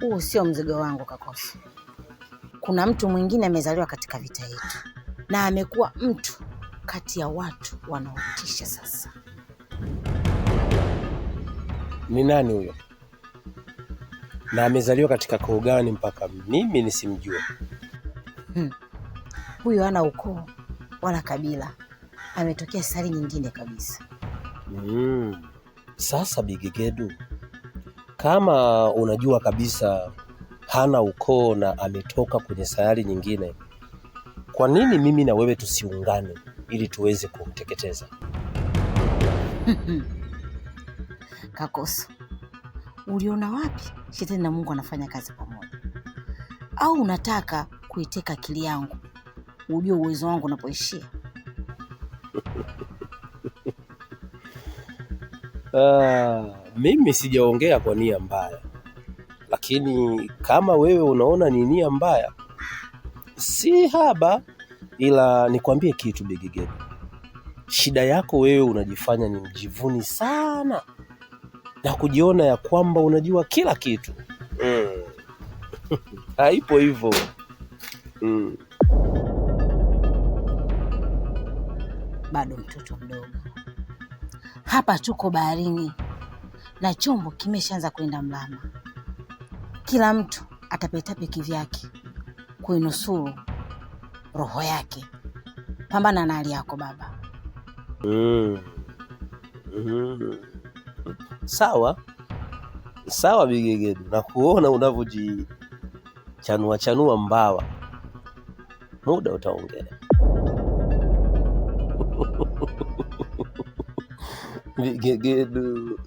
Huu sio mzigo wangu Kakoso. Kuna mtu mwingine amezaliwa katika vita yetu na amekuwa mtu kati ya watu wanaotisha sasa. Ni nani huyo? Na amezaliwa katika koo gani mpaka mimi nisimjue? Huyo hana ukoo wala kabila, ametokea sari nyingine kabisa. Sasa Bigegedu, kama unajua kabisa hana ukoo na ametoka kwenye sayari nyingine, kwa nini mimi na wewe tusiungane ili tuweze kumteketeza? Kakoso, uliona wapi shetani na Mungu anafanya kazi pamoja? Au unataka kuiteka akili yangu ujue uwezo wangu unapoishia? Ah, mimi sijaongea kwa nia mbaya, lakini kama wewe unaona ni nia mbaya, si haba, ila nikwambie kitu Bigigedu, shida yako wewe unajifanya ni mjivuni sana na kujiona ya kwamba unajua kila kitu. Haipo hivyo. Bado mtoto mdogo. Hapa tuko baharini na chombo kimeshaanza kwenda mlama. Kila mtu atapetape kivyake kuinusuru roho yake. Pambana na hali yako baba. Sawa sawa, Bigegedu, na kuona unavyojichanua chanua mbawa, muda utaongea. Bigegedu.